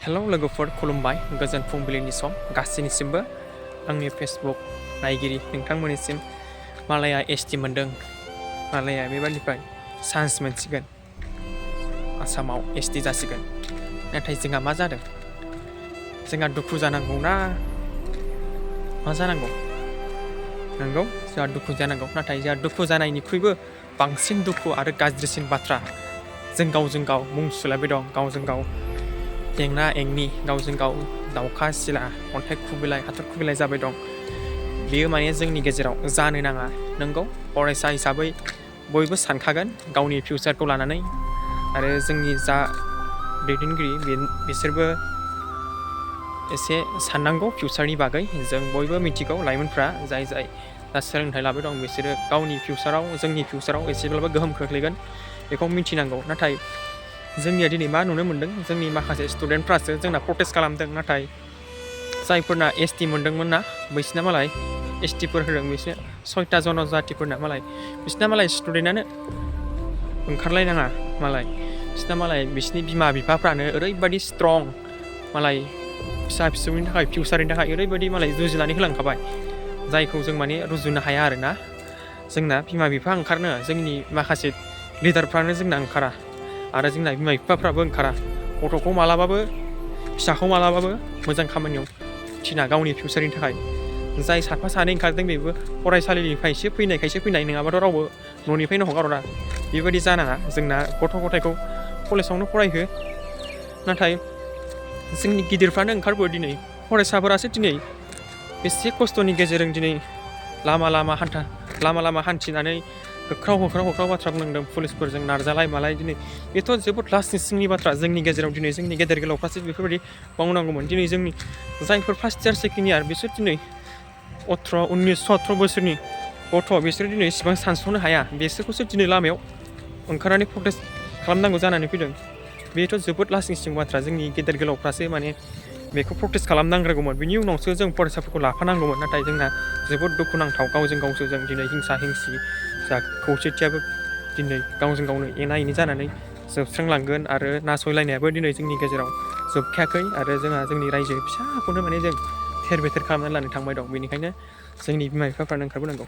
hello लोगोफोर खुलुमबाय गोजोन फुंबिलिनि सम गासैनिसिमबो आंनि फेसबुक नायगिरि नोंथांमोननिसिम मालाया एसटि मोनदों मालाया बेबादिनिफ्राय चान्स मोनसिगोन आसामाव एसटि जासिगोन नाथाय जोंहा मा जादों जोंहा दुखु जानांगौ ना मा जानांगौ नंगौ जोंहा दुखु जानांगौ नाथाय जोंहा दुखु जानायनिख्रुइबो बांसिन दुखु आरो गाज्रिसिन बाथ्रा जों गावजों गाव मुं सुलायबाय दं गावजों गाव एंना एंनि गावजों गाव दावखा सिला अन्थाइ खुबैलाय हाथर खुबैलाय जाबाय दं बेयो माने जोंनि गेजेराव जानो नाङा नंगौ फरायसा हिसाबै बयबो सानखागोन गावनि फिउचारखौ लानानै आरो जोंनि जा दैदेनगिरि बिसोरबो एसे साननांगौ फिउचारनि बागै जों बयबो मिथिगौ लाइमोनफ्रा जाय दा सोलोंथाइ लाबाय दं बिसोरो गावनि फिउचाराव जोंनि फिउचाराव एसेब्लाबो गोहोम खोख्लैगोन बेखौ मिथिनांगौ नाथाय जोंनिया दिनै मा नुनो मोन्दों जोंनि माखासे स्टुडेन्टफ्रासो जोंना प्रटेस्ट खालामदों नाथाय जायफोरना एसटि मोन्दोंमोन ना बिसिना मालाय एसटिफोर होदों बिसोर 6टा जनजातिफोरना मालाय बिसिना मालाय स्टुडेन्टआनो ओंखारलायनाङा मालाय बिसिना मालाय बिसिनि बिमा बिफाफ्रानो ओरैबायदि स्ट्रं मालाय फिसा फिसौनि थाखाय फिउचारनि थाखाय ओरैबायदि मालाय जुजिनानै होलांखाबाय जायखौ जों माने रुजुनो हाया आरोना जोंना बिमा बिफा ओंखारनो जोंनि माखासे लिडारफ्रानो जोंना ओंखारा आरो जोंना बिमा बिफाफ्राबो ओंखारा गथ'खौ मालाबाबो फिसाखौ मालाबाबो मोजां खामानियाव थिना गावनि फिउचारनि थाखाय जाय साफा सानै ओंखारदों बेबो फरायसालिनिफ्रायसो फैनायखायसो फैनाय नङाबाथ' रावबो न'निफ्रायनो हगारहरा बेबायदि जानाङा जोंना गथ' गथायखौ कलेजावनो फरायहो नाथाय जोंनि गिदिरफ्रानो ओंखारबो दिनै फरायसाफोरासो दिनै बेसे खस्थ'नि गेजेरजों दिनै लामा हान्थिनानै होख्राव बाथ्रा बुंनांदों पुलिसफोरजों नारजालाय मालाय दिनै बेथ' जोबोद लासिंसिंनि बाथ्रा जोंनि गेजेराव दिनै जोंनि गेदेर गोलावफ्रासो बेफोरबायदि मावनांगौमोन दिनै जोंनि जायफोर फार्स्ट इयार सेकेन्ड इयार बिसोर दिनै 18-19-17 बोसोरनि गथ' बिसोर दिनै इसेबां सानस'नो हाया बिसोरखौसो दिनै लामायाव ओंखारनानै प्रटेस्ट खालामनांगौ जानानै फैदों बेथ' जोबोद लासिंसिं बाथ्रा जोंनि गेदेर गोलावफ्रासो माने बेखौ प्रटेस्ट खालामनांग्रोगौमोन बिनि उनावसो जों फरायसाफोरखौ लाफानांगौमोन नाथाय जोंना जोबोद दुखुनांथाव गावजों गावसो जों दिनै हिंसा हिंसि जा खौसेथियाबो दिनै गावजों गावनो एना एनि जानानै जोबस्रांलांगोन आरो नासयलायनायाबो दिनै जोंनि गेजेराव जोबखायाखै आरो जोंहा जोंनि रायजो फिसाखौनो माने जों थेर बेथेर खालामनानै लानो थांबाय दं बेनिखायनो जोंनि बिमा बिफाफ्रानो ओंखारबोनांगौ